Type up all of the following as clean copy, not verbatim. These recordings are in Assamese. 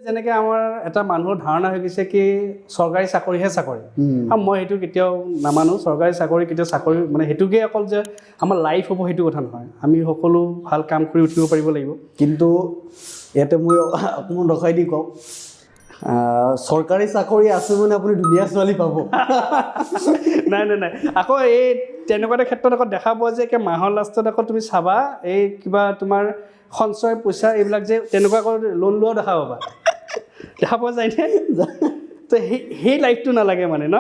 যেনেকৈ আমাৰ এটা মানুহৰ ধাৰণা হৈ গৈছে কি চৰকাৰী চাকৰিহে চাকৰি। আৰু মই সেইটো কেতিয়াও নামানো। চৰকাৰী চাকৰি কেতিয়াও চাকৰি মানে সেইটোকে অকল যে আমাৰ লাইফ হ'ব, সেইটো কথা নহয়। আমি সকলো ভাল কাম কৰি উঠিব পাৰিব লাগিব। কিন্তু ইয়াতে মই অকণমান ৰখাই দি কওঁ, চৰকাৰী চাকৰি আছে মানে আপুনি ধুনীয়া ছোৱালী পাব। নাই নাই নাই আকৌ এই তেনেকুৱা এটা ক্ষেত্ৰত আকৌ দেখা পোৱা যায় কি মাহৰ লাষ্টত আকৌ তুমি চাবা, এই কিবা তোমাৰ সঞ্চয় পইচা এইবিলাক যে তেনেকুৱা আকৌ লোন লোৱাও দেখা পাবা। দেখা পোৱা যায়নে? তো সেই সেই লাইফটো নালাগে মানে ন।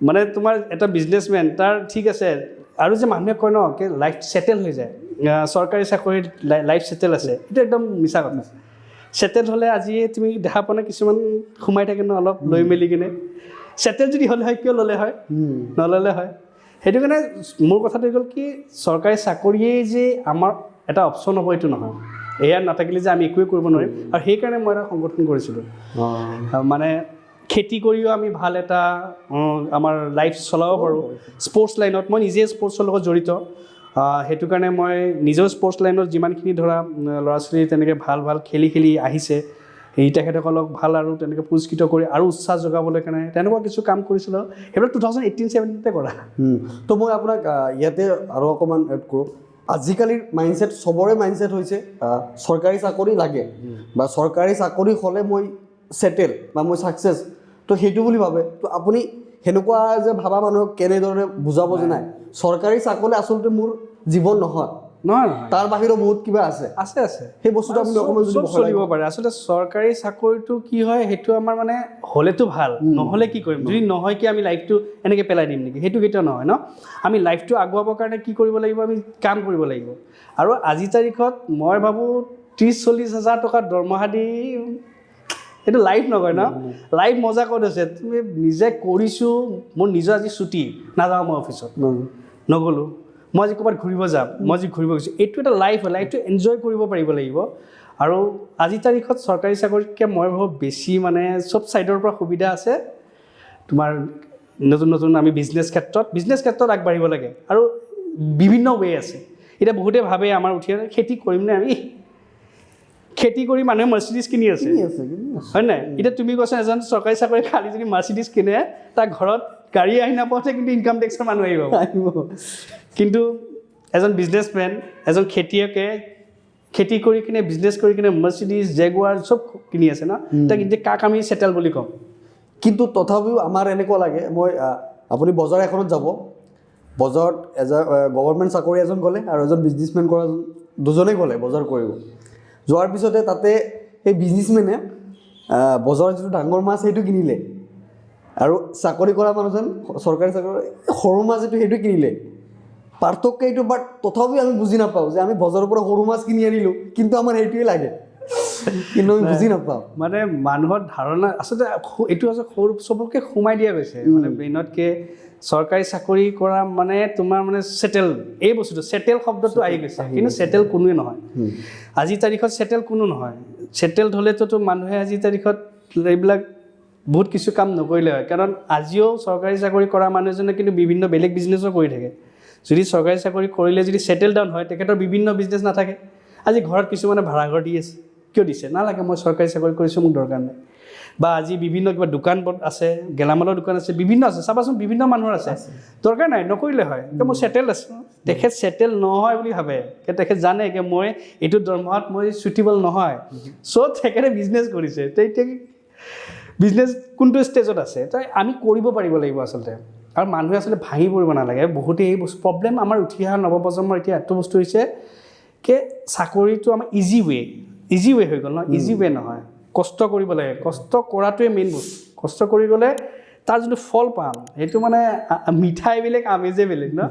মানে তোমাৰ এটা বিজনেছমেন তাৰ ঠিক আছে। আৰু যে মানুহে কয় ন কি লাইফ ছেটেল হৈ যায়, চৰকাৰী চাকৰিত লাইফ ছেটেল আছে, এইটো একদম মিছা কথা। ছেটেল হ'লে আজি তুমি দেখা পোৱা নাই, কিছুমান সোমাই থাকে ন অলপ লৈ মেলি কিনে। ছেটেল যদি হ'লে হয়, কিয় ল'লে হয়? নল'লে হয়। সেইটো কাৰণে মোৰ কথাটো হৈ গ'ল কি চৰকাৰী চাকৰিয়েই যে আমাৰ এটা অপশ্যন হ'ব, এইটো নহয়। এয়া নাথাকিলে যে আমি একোৱেই কৰিব নোৱাৰিম। আৰু সেইকাৰণে মই এটা সংগঠন কৰিছিলোঁ। মানে খেতি কৰিও আমি ভাল এটা আমাৰ লাইফ চলাব পাৰোঁ। স্পৰ্টছ লাইনত মই নিজে স্পৰ্টছৰ লগত জড়িত। সেইটো কাৰণে মই নিজেও স্পৰ্টছ লাইনত যিমানখিনি ধৰা ল'ৰা ছোৱালী তেনেকৈ ভাল ভাল খেলি খেলি আহিছে, সেই তেখেতসকলক ভাল আৰু তেনেকৈ পুৰস্কৃত কৰি আৰু উৎসাহ যোগাবলৈ কাৰণে তেনেকুৱা কিছু কাম কৰিছিলোঁ। সেইবিলাক 2018 17তে কৰা। তো মই আপোনাক ইয়াতে আৰু অকণমান এড কৰোঁ। আজিকালিৰ মাইণ্ডছেট, চবৰে মাইণ্ডছেট হৈছে চৰকাৰী চাকৰি লাগে বা চৰকাৰী চাকৰি হ'লে মই ছেটেল বা মই ছাকচেছ, তো সেইটো বুলি ভাবে। তো আপুনি সেনেকুৱা যে ভাবা মানুহক কেনেদৰে বুজাব যে নাই, চৰকাৰী চাকৰি আচলতে মোৰ জীৱন নহয়? নহয় নহয় তাৰ বাহিৰেও বহুত কিবা আছে। আছে আছে। সেই বস্তুটো আপুনি অকণমান যদি চব বহলাই চলিব পাৰে। আচলতে চৰকাৰী চাকৰিটো কি হয়, সেইটো আমাৰ মানে হ'লেতো ভাল, নহ'লে কি কৰিম? যদি নহয় কি আমি লাইফটো এনেকৈ পেলাই দিম নেকি? সেইটো কেতিয়াও নহয় ন। আমি লাইফটো আগুৱাবৰ কাৰণে কি কৰিব লাগিব? আমি কাম কৰিব লাগিব। আৰু আজিৰ তাৰিখত মই ভাবোঁ 30-40 হাজাৰ টকা দৰমহা দি সেইটো লাইফ নকয় ন। লাইফ মজা ক'ত আছে? তুমি নিজে কৰিছোঁ, মোৰ নিজৰ আজি ছুটি, নাযাওঁ মই অফিচত, নগ'লোঁ, মই আজি ক'ৰবাত ঘূৰিব যাম, মই আজি ঘূৰিব গৈছোঁ, এইটো এটা লাইফ হয়। লাইফটো এনজয় কৰিব পাৰিব লাগিব। আৰু আজিৰ তাৰিখত চৰকাৰী চাকৰিতকৈ মই ভাবোঁ বেছি মানে চব ছাইডৰ পৰা সুবিধা আছে। তোমাৰ নতুন নতুন আমি বিজনেছ ক্ষেত্ৰত আগবাঢ়িব লাগে আৰু বিভিন্ন ৱে আছে। এতিয়া বহুতে ভাবে আমাৰ উঠি অহা খেতি কৰিম নে আমি? খেতি কৰি মানুহে মাৰ্চিডিজ কিনি আছে। কিনি আছে, কিনি আছে। হয় নাই? এতিয়া তুমি কৈছা, এজন চৰকাৰী চাকৰি খালি যদি মাৰ্চিডিজ কিনে, তাৰ ঘৰত গাড়ী আহি নাপাওঁতে কিন্তু ইনকাম টেক্সৰ মানুহ আহিব। আহিব। কিন্তু এজন বিজনেছমেন, এজন খেতিয়কে খেতি কৰি কিনে, বিজনেছ কৰি কিনে মাৰ্চিডিজ, জেগুৱাৰ চব কিনি আছে ন। তাক এতিয়া কাক আমি ছেটেল বুলি ক'ম? কিন্তু তথাপিও আমাৰ এনেকুৱা লাগে, মই আপুনি বজাৰ এখনত যাব, বজাৰত এজন গভৰ্ণমেণ্ট চাকৰি এজন গ'লে আৰু এজন বিজনেছমেন কৰা এজন, দুজনেই গ'লে বজাৰ কৰিব। যোৱাৰ পিছতে তাতে সেই বিজনেছমেনে বজাৰত যিটো ডাঙৰ মাছ সেইটো কিনিলে আৰু চাকৰি কৰা মানুহজন, চৰকাৰী চাকৰি, সৰু মাছ যিটো সেইটো কিনিলে। পাৰ্থক্য এইটো। বাট তথাপিও আমি বুজি নাপাওঁ যে আমি বজাৰৰ পৰা সৰু মাছ কিনি আনিলোঁ, কিন্তু আমাৰ সেইটোৱে লাগে, কিন্তু আমি বুজি নাপাওঁ। মানে মানুহৰ ধাৰণা আচলতে এইটো আছে, সৰু চবকে সোমাই দিয়া গৈছে মানে ব্ৰেইনতকে চৰকাৰী চাকৰি কৰা মানে তোমাৰ মানে ছেটেল। এই বস্তুটো ছেটেল শব্দটো আহি গৈছে, কিন্তু ছেটেল কোনোৱে নহয়। আজিৰ তাৰিখত ছেটেল কোনো নহয়। ছেটেল হ'লেতো মানুহে আজিৰ তাৰিখত এইবিলাক বহুত কিছু কাম নকৰিলে হয়। কাৰণ আজিও চৰকাৰী চাকৰি কৰা মানুহ এজনে কিন্তু বিভিন্ন বেলেগ বিজনেছো কৰি থাকে। যদি চৰকাৰী চাকৰি কৰিলে যদি ছেটেল ডাউন হয়, তেখেতৰ বিভিন্ন বিজনেছ নাথাকে। আজি ঘৰত কিছুমানে ভাড়াঘৰ দি আছে, কিয় দিছে? নালাগে, মই চৰকাৰী চাকৰি কৰিছোঁ, মোক দৰকাৰ নাই। বা আজি বিভিন্ন কিবা দোকান আছে, গেলামালৰ দোকান আছে, বিভিন্ন আছে, চাবাচোন বিভিন্ন মানুহৰ আছে, দৰকাৰ নাই, নকৰিলে হয়, এতিয়া মই ছেটেল আছোঁ। তেখেত ছেটেল নহয় বুলি ভাবে। তেখেত জানে কি মই এইটো দৰমহাত মই চুইটেবল নহয়, চ' তেখেতে বিজনেছ কৰিছে। তে এতিয়া বিজনেছ কোনটো ষ্টেজত আছে? তাই আমি কৰিব পাৰিব লাগিব আচলতে। আৰু মানুহে আচলতে ভাঙি পৰিব নালাগে। বহুতে এই বস্তু প্ৰব্লেম, আমাৰ উঠি অহা নৱপ্ৰজন্মৰ এতিয়া এইটো বস্তু হৈছে কি চাকৰিটো আমাৰ ইজি ৱে হৈ গ'ল ন। ইজি ৱে নহয়, কষ্ট কৰিব লাগে। কষ্ট কৰাটোৱে মেইন বস্তু। কষ্ট কৰি গ'লে তাৰ যোনটো ফল পাম, সেইটো মানে মিঠাই বেলেগ, আমেজে বেলেগ ন।